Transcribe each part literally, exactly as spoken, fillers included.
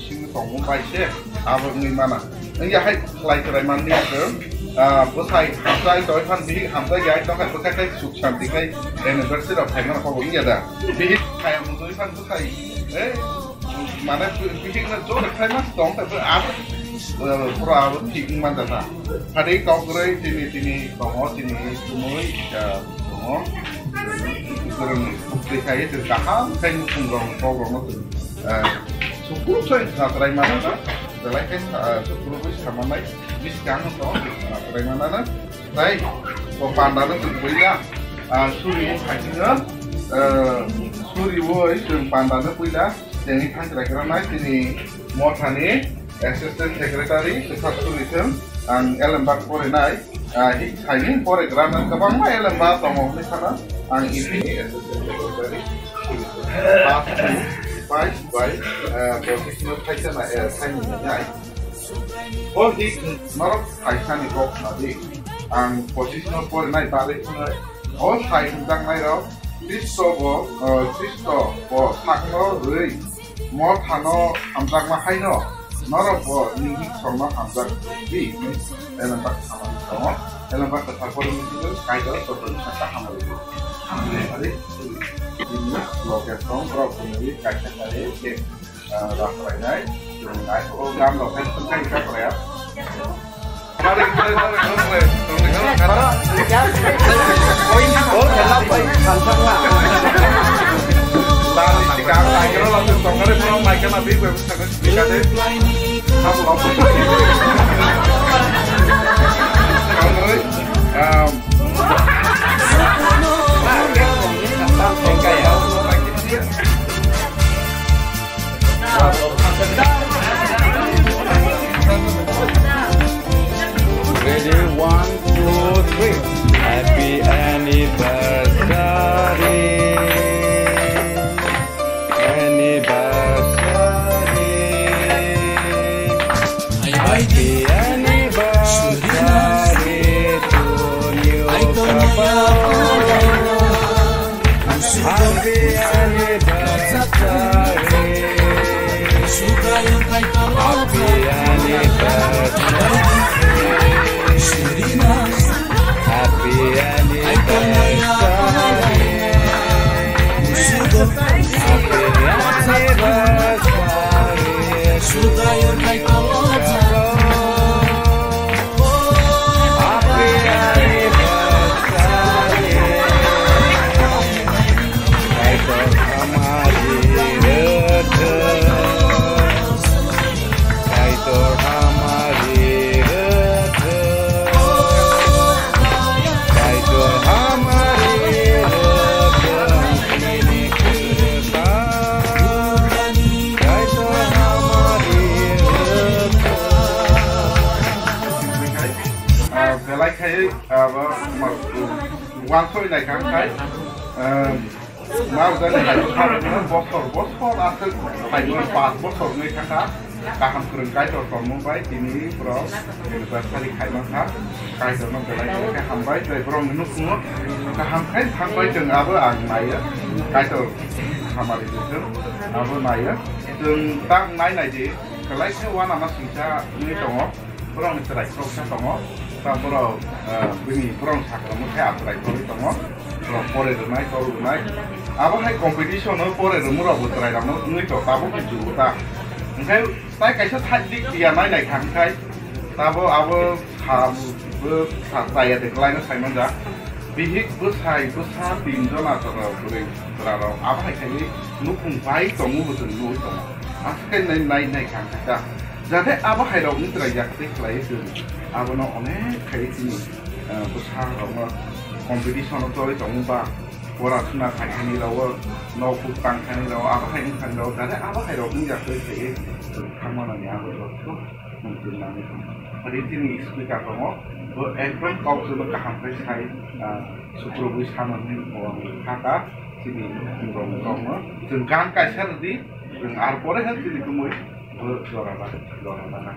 Sing tongmung bai se abo wngwi mana. Wngya hai khlai kwrai manliya chwng, ah, bwsai hamjai tongwi phan bihik hamjai ya tongkha bwkha khe suk santi khai anniversary rok khaimano kok wngya da. Bihik khaimung tongwi phan bwsai, eh, mane bihik no jora khlai mas tong kha abo, eh, pura abo thik wngman da ta. Phadi kok kwrwi tini tini tongo tini tumui, eh, tongo. Kwrwngni bwkhai twi kaham khai mukhungrok kokrokno twi, eh, sukurubsoi satrai manana, belai khe sa-, eh, sukurubwi samanai bwskang to satrai manana. Tai bo pandano twi puila, ah, suri bo khaisino, eh, suri bo chwng pandano puila tengwi thangkrai kranai tini mothani Assistant Secretary kwthar suri thung, ang elembak porinai, ah, hik saini porigrana kwbangma elembak tongo hwnwi sana, ang ipini Assistant Secretary suri thung. First bai, bai, ah, position thaisa na, eh, saini nai. O hik norok thaisani kok nadi. Ang position porinai bari thunai. O sai hwnjaknai rok, Kristo bo, eh, Kristo bo sakno rwi. Mothano hamjakma haino norok bo nini songno hamjak di hwnwi elembak samani tongo. Elembak kwthar poroni simi Kaitor jotono sakha hamari di. Hamari di. Nini loge song borok hwnwi kaisa kare khe, ah, rakhrainai. Chwng naithogo gam rok khe thwngkha hwnkha khwlaiya. Ready, one, two, three. Happy anniversary. Anniversary. Happy anniversary to you, couple. Happy anniversary. Happy anniversary. Happy anniversary. Happy anniversary. Ah, belai khai, ah, ba, ma, wansoi nai kang khai, ah, ma, uda nai khai, bosor, bosor aswk khai, pas bosor nai kang kha, kaham kwrwng Kaitor tongmung bai, tini borok anniversary khai man kha, Kaitor no belai khe hambai, tei borok ni nukhungo kaham khai thang bai chwng abo ang naiya, Kaitor hamari chwng abo naiya, chwng tang nai nai di, belai khe uanama singcha wngwi tongo. Borokni chwrai khoroksa tongo, ta borok, eh, bini borok sakra mokhe achwrai khorwi tongo, borok pore rwnai, tol rwnai. Abo hai competition o pore rwmung rok bo chwrai rok no wngwi tongo, tabuk ni jugo ta. Hwnkhe tai kaisa thai dik ya nai nai kha hwnkhe, tabo abo sa bo sa chaya de kwlai no sai man jak. Bihik bwsai bwsa tin jona chwra bwrwi chwra rok abo hai khaiwi nukhung bai tongo bo chwng nugwi tongo. Aswk khe nai nai nai kha hwnkhe ta. Jate abo hai rok wng chwrai jak tei khlai chwng abono onek khai chini, eh, bwsa rokno competition o choli tongo ba pora suna khai thani rok o nok buk tang thani rok abo hai wng thani rok jate abo hai rok wng jak tei khlai chwng thang mano ni abo joto. Ritini speaker tongo, bo ekdom kok jono kaham khe sai, ah, sukrubwi sanani bo kha kha, chini rong rong no. Chwng gan kaisa rwdi, chwng ar pore khe chini kumui bo jora ba, jora ba na.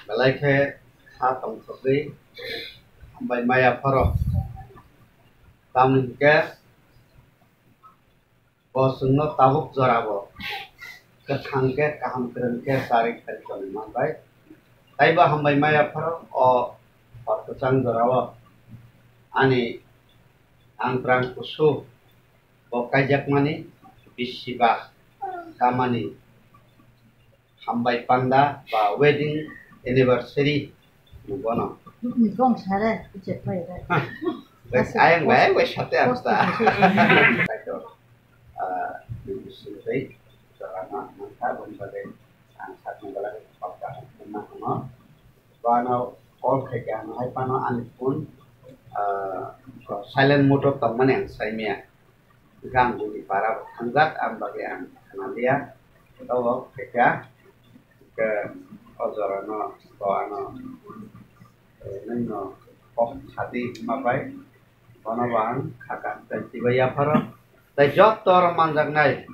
Belai khe kha tongthogwi hambai maya pharo. Tamni hwnkhe bo chwngno tabuk jorabo kwthang khe, kaham kwrwng khe charwi kharwi tongwi manbai. Taibo hambai maya pharo o hor kwchang jorao ani ang brang kusu bo kaijakmani bisi ba kamani hambai panda ba wedding anniversary bono. Ni gong sare, ije pai re. Bai ayang bai, bai sate ang ta. Kaitor, ah, ni bising tei, jora ma, mangkha, boni bagwi ang sakni belai palka, na hano. Bano call khaikha, ano hai phano ani phone, ah, silent mode o tongmani ang saimaya. Hwnkhe ang buini para bo thangjak, ang bagwi ang khna liya. Tabok khaikha, hwnkhe o jorano bo ano, eh, nwngno kok sadi hwnma bai, bono bo ang kha kaham tei chibai yapharo. Tei joto oro manjaknai